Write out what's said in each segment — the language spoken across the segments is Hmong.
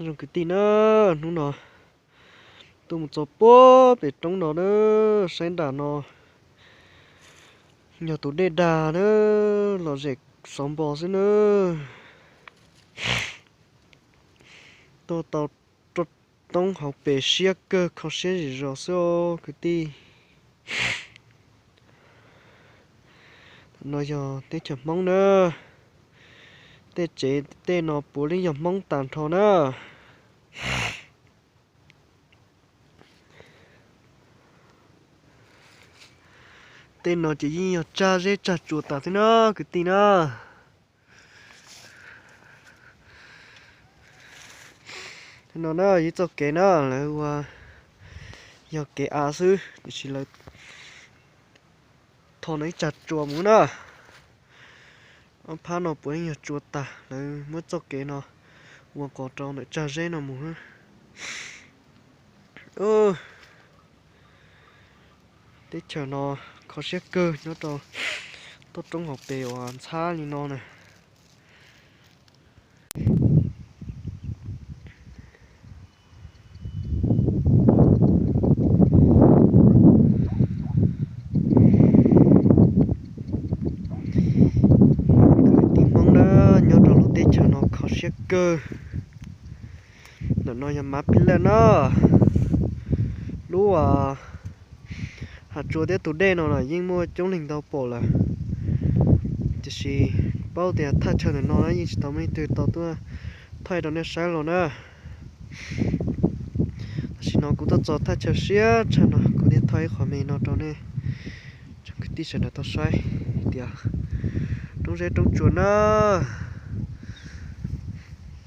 Zoo kwv tij na, hnub no tuaj mus txog puag pem roob no na, saib nram no yog tus dej dag na, lom zem xov npo xwb na. Tuaj tau roob hauv pes siab kawg, kho siab zim zos xwb os kwv tij. No yog teb chaws Hmoob na, tej tsev tej no puav leej yog Hmoob tag nrho na. Tej no ces yeej yog tsag zeb tsag tsuas tas xwb na kwv tij na. No na yog ib txoj kev na, lawv ua yog kev av xwb tiam sis lawv tho no ib tsag tsua mus na. Ob phab no puav leej yog tsua tag, lawv muab txoj kev no ua qos rau ntawm tsag zeb no mus. Teb chaws no kho siab kawg nyob rau toj roob hauv pes uas ntxhab li no na. Kwv tij Hmoob na, nyob rau lub teb chaws no kho siab kawg. Ntawm no yog Mav Pij Laj na. Lub hav tsua thiab tus dej no na yeej muaj coob leej ntau pom lawm, tiam sis paub tias thaj chaw ntawm no na yeej tsis tau muaj leej twg tau tuaj thaij rau nej saib los na. Tam sim no kuv tuaj txog thaj chaw siab tshaj no, kuv thiaj thaij ib qho me no rau nej tsoom kwv tij sawv daws tau saib tias roob zeb roob tsuas na.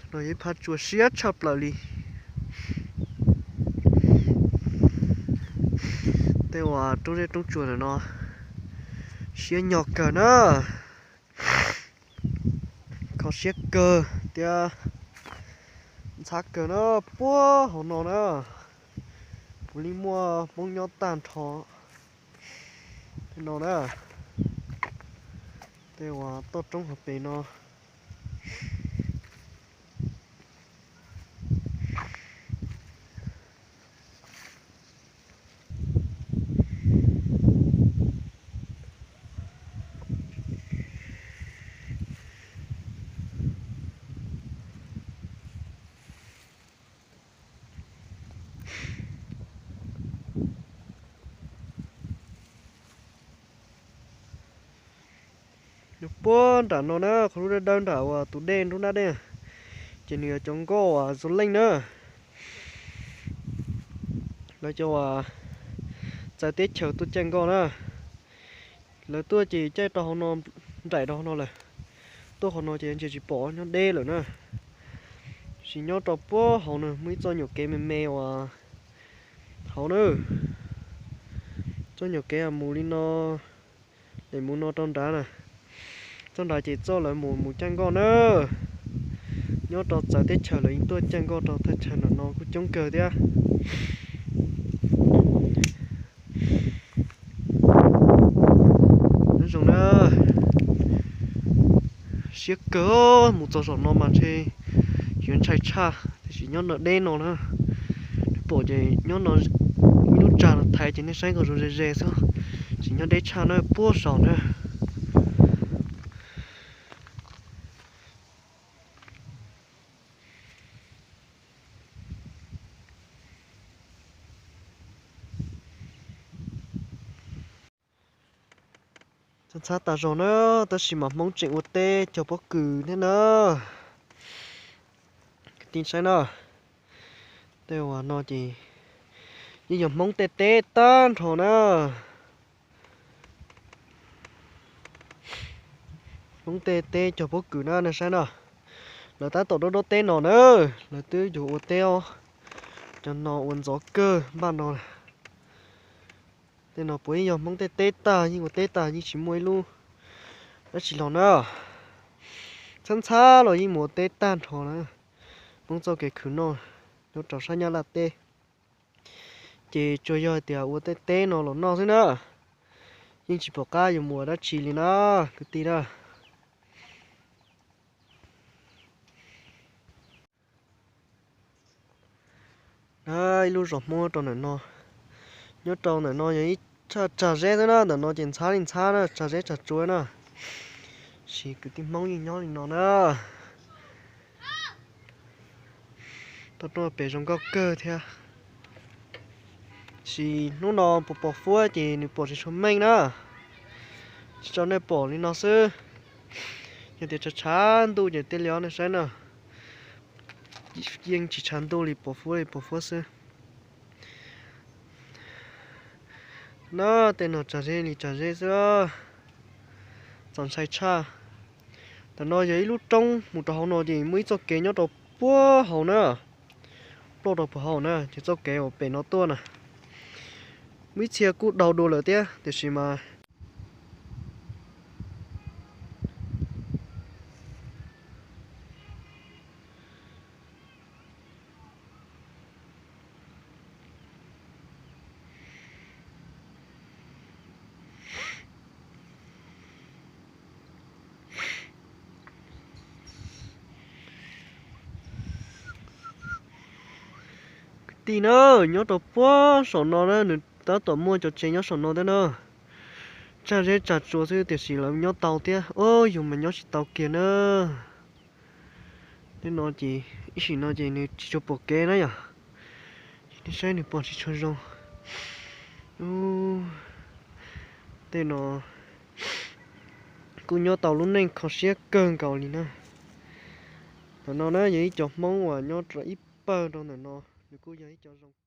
No yog ib phab tsua siab tshaj plaws li. Tej uas roob zeb roob tsuas ntawm no siab nyog kawg na. Kho siab kawg thiab ntxhab kawg na, puag hauv no na puav leej muaj Hmoob nyob tag nrho. Tej no na, tej uas toj roob hauv pes no. Puag nram no na, qhov lub dawb dawb nram uas tus dej nruab nrab dej, ces nws yog cov nkoj uas zoo leej na. Lawv cov uas txawv teb chaws tuaj caij nkoj na, lawv tuaj ces caij rau hauv no, nraim rau hauv no lawm. Tuaj qhov no ces ntsia tsis pom, nyob deb lawm na. Sis nyob rau puag hauv no muaj ib txoj nyuam kev me me uas hauv na, txoj nyuam kev mus li no, es mus no rau nrad na. Txoj nrad ces txoj lawv mus mus caij nkoj na. Nyob rau txawv teb chaws lawv yeej tuaj caij nkoj rau thaj chaw no no kuj coob kawg thiab. Nyob zoo na, siab kawg, mus txog saum no mas ntshe yuav ntshai tshaj, tiam sis nyob no deb no na, pom ces nyob no ib lub tsag no thaiv ces nej saib nkaus zoo ze ze xwb, tsis nyob deb tshaj na, puag saum na. Txhab txhab tas zog na, tab sis mas Hmoob tseem ua teb cog pob kws thiab na. Kwv tij saib na, tej uas no ces yeej yog Hmoob tej teb tag nrho na. Hmoob tej teb cog pob kws na nej saib na. Lawv tab tom dob dob teb no na, lawv twb yuav ua teb os. Cov no ua ntxov kawg npaj no. Tej no puav yeej yog Hmoob tej teb tag, yeej ua teb tag yeej tsis muaj ib lub dab tsi los na. Txhab ntxhab los yeej mus ua teb tag nrho na. Hmoob txoj kev khwv noj nyob rau sab Nyab Laj teb, ces tsuas yog tias ua tej teb no los noj xwb na. Yeej tsis pom qab yuav mus ua dab tsi li na, kwv tij na. Na, ib lub zos Hmoob rau ntawm no, nyob rau ntawm no yog ib tsag zeb xwb na, ntawm no ces ntxhab li ntxhab na, tsag zeb tsag tsua na. Sis kwv tij Hmoob yeej nyob li no na. Tau rau pem zoo nkauj kawg thiab. Sis hnub no puas pom fuab ces nws pom tsis tshua meej na. Tsis tau nej pom li no xwb. Yog tias tshav tshav ntuj ces thiaj li nej saib na. Yeej tsis tshav ntuj li, pom fuab li pom fuab xwb. Na, tej no tsag zeb li tsag zeb xwb. Txaus ntshai tshaj. Tam no yog ib lub roob mus rau hauv no ces muaj ib txoj kev nyob rau puag hauv na. Ploj rau puag hauv na, ces txoj kev uas pem no tuaj na. Muaj ib txhia kuj daug dua lawm thiab tiam sis mas Kwv tij na, nyob rau puag saum no na, nws tab tom muaj cov tsev nyob saum no thiab na. Tsag zeb tsag tsua xwb tiam sis lawv nyob tau thiab, o, yus mas nyob tsis tau kiag na. Tej no ces ib sim no ces nws tsis tshua pom kev na yom. Nej saib nws pom tsis tshua zoo. Tej no kuj nyob tau lub neej kho siab kawg nkaus li na. Ntawm no na yog ib co Hmoob uas nyob rau ib pawg rau ntawm no, nws kuj yog ib co zoo